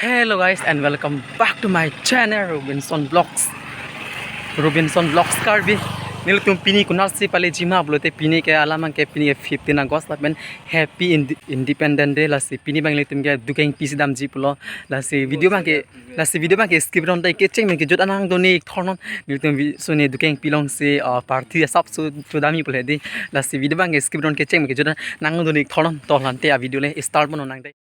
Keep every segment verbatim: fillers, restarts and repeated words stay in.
Hello guys and welcome back to my channel Robinson Vlogs. Robinson Vlogs Karbi. Nelitum pini konatsi pale jima pulote pini ke alam ke pini ke fifteen August lapen Happy Inde- Independence Day. Lasi pini abang nelitum ke Dukengpi si damji pulo. Lasi video abang ke lasi video abang ke skip non dei, kecheng me kejut an nangdun ik thornon. Nelitum vi- suni Dukengpi alongsi uh, party asap su sudami pulo dei. Lasi video abang ke skip non, kecheng me kejut an nangdun ik thornon. To lante a video le start mo nang dei.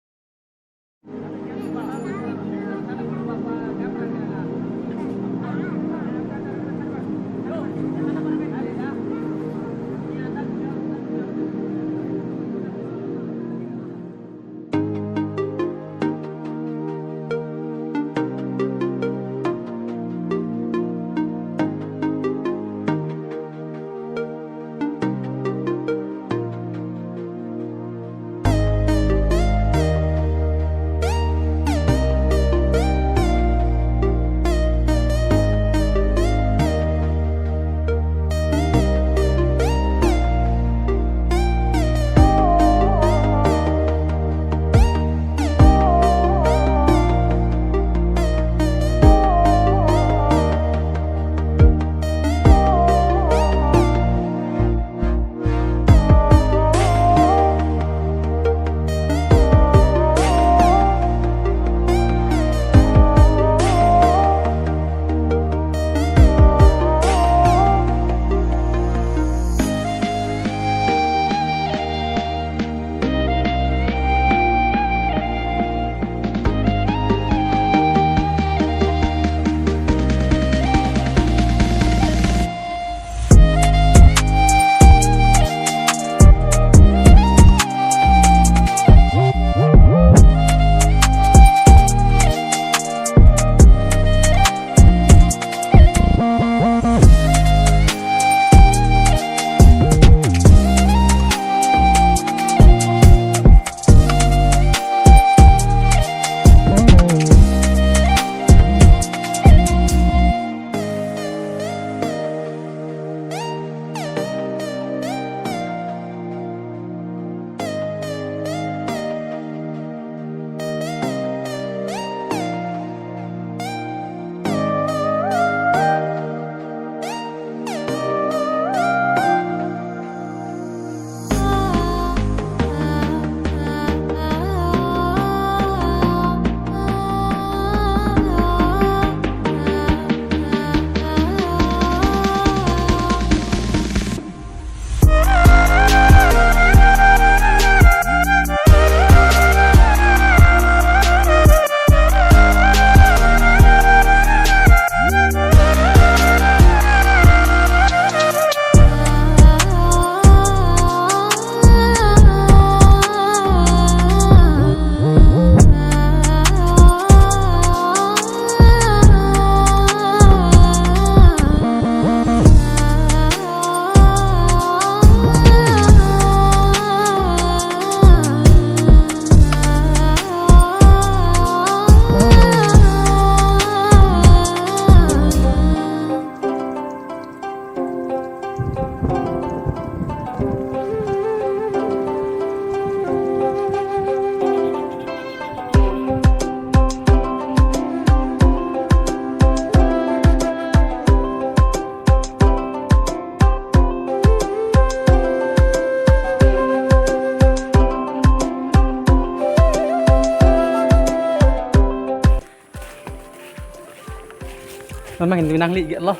Memang hindi nangli gelo.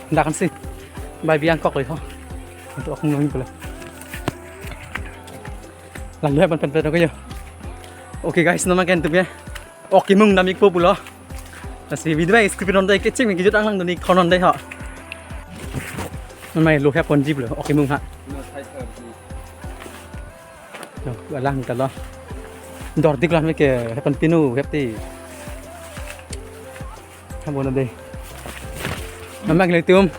Ndak kan si. Bai biang kok loi ho. Untuk aku nunggu pula. Lalu ya pen pen pen aku ya. Oke guys, nama kan tuh ya. Oke mung namik po pulo. Lasi video bai skip non dei, kecheng me kejut an nangdun ik thornon dei ho. Namai lo hep ponji pulo. Oke mung ha. Yo, alang ta lo. Dor dik lo me ke hepan pinu hep ti. Habo na dei. Memang nelitum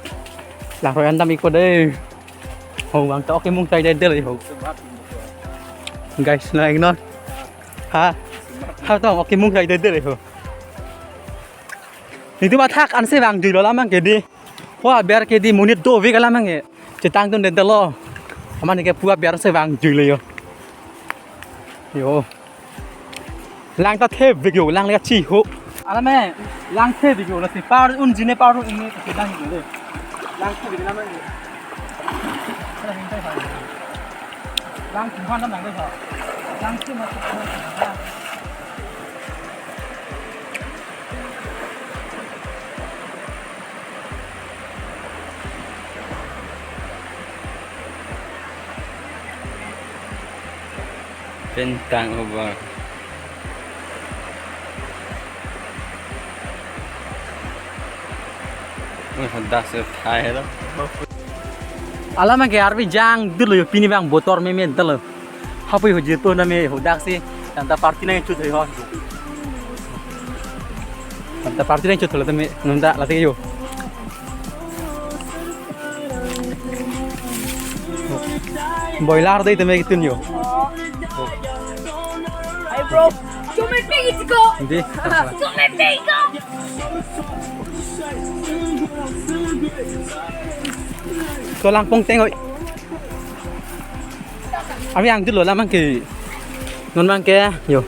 langroi an dam ik po dei. Ho bang ta oke mung chai dei dei ho. Guys, na ingnon. Ha. Ha to oke mung chai dei dei ho. Nelitum athak ansi vangjuilo alam abang ke dei. Ho aber ke dei monit dovek alam abang ke. Chetangdun dei lo. Amat ke pu aber si vangjuilo yo. Yo. Lang ta thevik yo, lang le chi ho. Ala me, lang thevik yo, lasi par un jine par un ini, lasi lang yo le. Lang thevik na me. Ala hing tai hai. Lang thum han lang dei ho. Lang thum ma. Pintang ubar. Wih, hadak si thai lo. Alam ke arbi jang dulu yo, pini bang botor meme dulu. Hapoi ho jirpo na me hadak si, tanta party nangchot ho. Tanta party nangchot ho la tame nunda lati yo. Boiler dei tame kitun yo. Hi bro. Cuma pegi ko. Di. Cuma pegi ko. To langpong teng oi. Arbi ang dulu la abang ke. Non abang ke yo.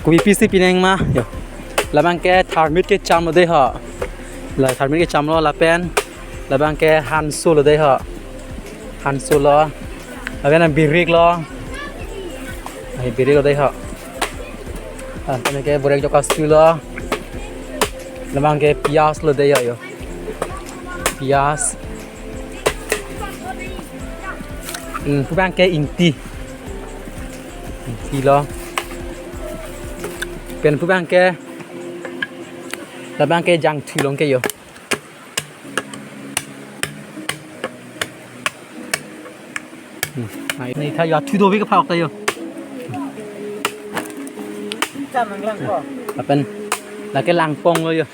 Kopi pisi pinang ma yo. La abang ke thermit kecham lo dei ho. La thermit kecham lo lapen. La abang ke hanso lo dei ho. Hanso lo. Lapen birik lo. Ai birik lo dei ho. Lapen ke borek jok astu lo. La abang ke piyas lo dei ho yo. Piyas. Hmm, pu abang ke ingti. Ingti lo. Pen pu abang ke. La abang ke jangthu along ke yo. Hmm, ai, ne tha yo thu do bi ke phak ta yo. Lapen, lake langpong lo yo.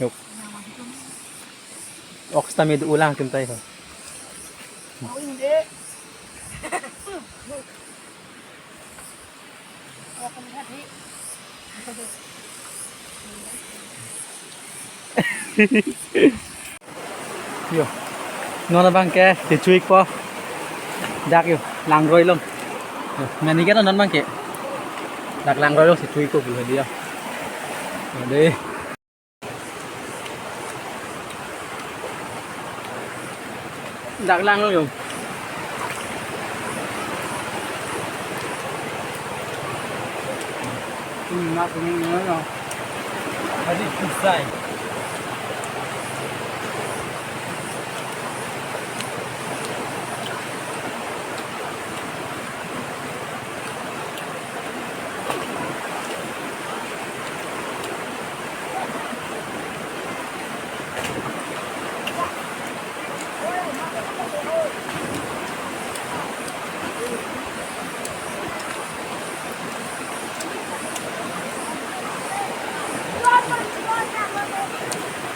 Yok. Ox tame do ulang kim tai ho. Yo. Non abang ke, si chui ko. Dak yo, langroi long. Yo, mani ke non abang ke. Dak langroi long, si chui ko, bu dia. Yo, dei. Dak lang yo. Hmm, mak kuning yo. Tadi kusai.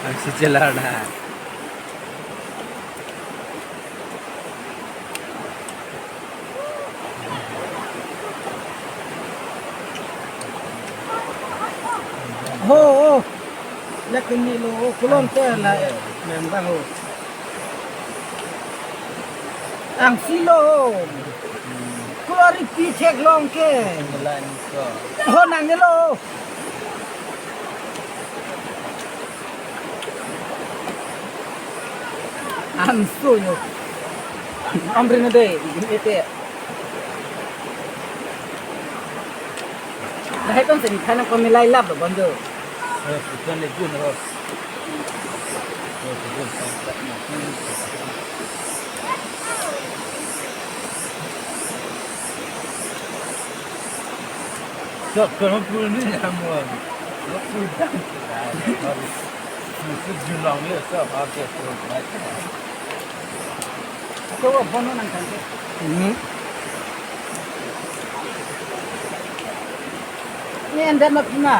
Ang si Jelana. Ho, ho. Lek ni lo, kulon te la, eh, member ho. Ang si lo. Kulori pi thek long ke. Ho nang ni lo. Anso yo. Amri na dei, ete. Lahai kon sen khana kon milai lap lo bondo. Eh, bukan lagi na. Sok kono pul ni namun. Lo pul dan. Musuh julong ni so ha ke pul mai. Ako wa bono nang kan ke. Hmm. Ni anda mat na.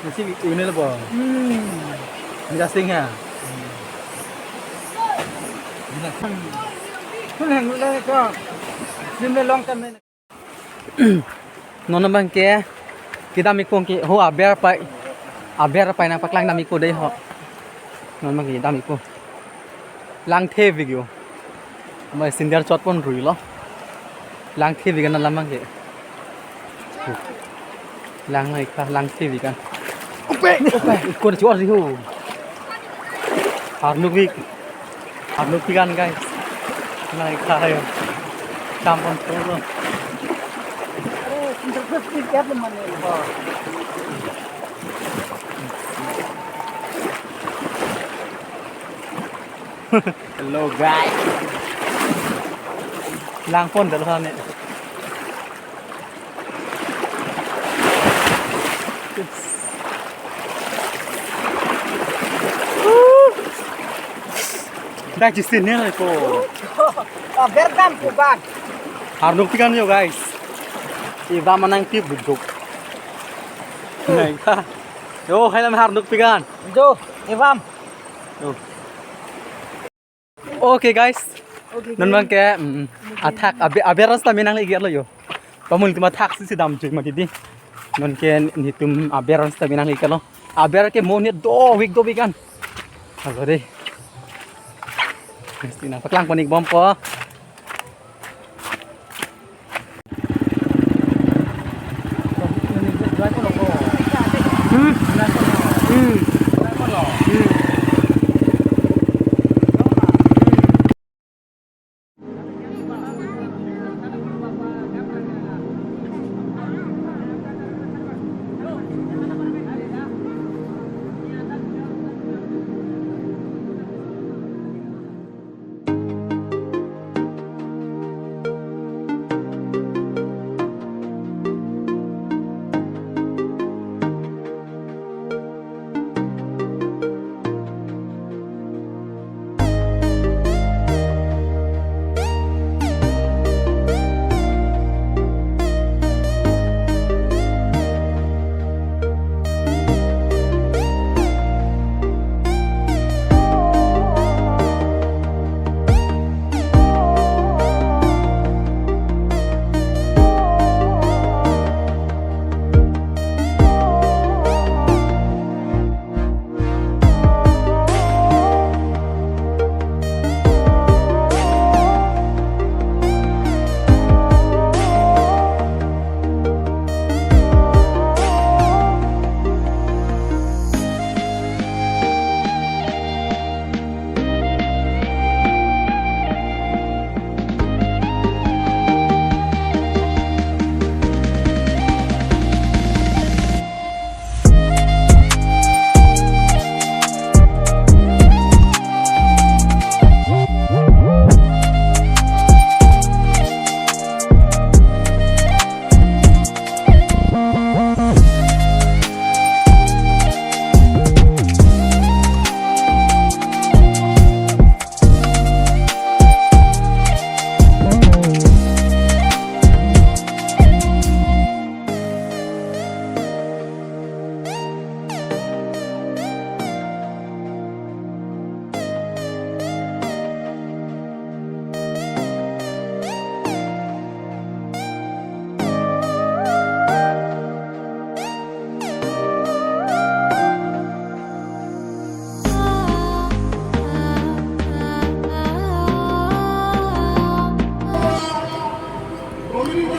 Nasi unel po. Hmm. Interesting ya. Kun hang le ko. Sim le long time. Non abang ke kedam ikpo ke ho aber pai, aber pai nangpaklang dam ikpo dei ho. Non abang ke dam ikpo. Langthe video. Mai sinder chot pon rui lo. Langthe video na lam abang ke. Lang nai kha langthe video. Ope, ope, ikko chuar si ho. Harnuk video. Harnuk pigan, guys. Nai kha yo. Kampon polo. Are, interface ni kya mane? Hello, guys. Langpon dal sa ne. Dak jisin ne ko. Aber dam ko bang. Harnuk pigan yo, guys. Iba manang tip buduk. Nai kha. Yo, hai lam harnuk pigan. Jo, ivam. Yo. Okay, guys. Okay, non abang ke, mm, athak abe-, aber rasta menang lagi lo yo. Pamul tima thak si si dam jui mati di. Non ke netum aber rasta menang lagi lo. Aber ke mo ni do week do week an. Halo dei. Mesti nangpaklang pon ik bom po. Hmm. Hmm. Hmm.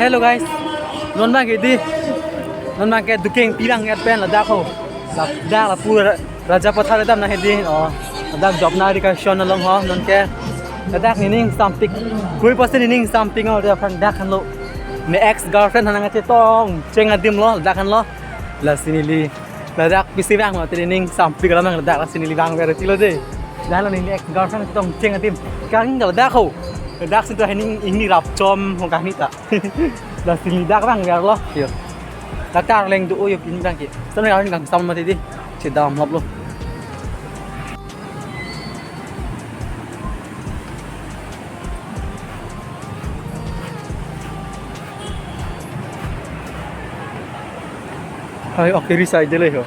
Hello guys, non abang ke di, non abang ke Dukeng Pirang et pen ladak ho, ladak lapu Raja Pathar dam na hedi, oh, ladak job na rika shon along ho, non ke, ladak nening sampik, kui pasti nening sampik, oh, dia phan dak kan lo, ne ex girlfriend hanang ate tong cheng adim lo, ladak kan lo, lasi neli, ladak pisi bang lo, nening sampik lo mang ladak, lasi neli bang ber tilo de, dah lo nening ex girlfriend tong cheng adim, kang ladak ho, ladak sintu nening ini rap chom ho kang nita. Lasi neli dak bang ber lo, yo. Dak tar leng do yo pini bang ke. Sampai kami bang sama mati di. Kedam lap lo. Hai, oke, risai dele ho.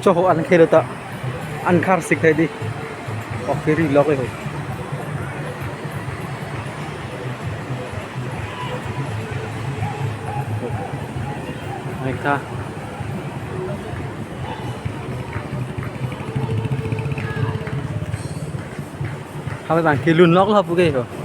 Choho an khelo ta. An khar sik hai di. Oke, ri lok e ho. Hai ta. Kami bang kilun lok lo pu ke ho.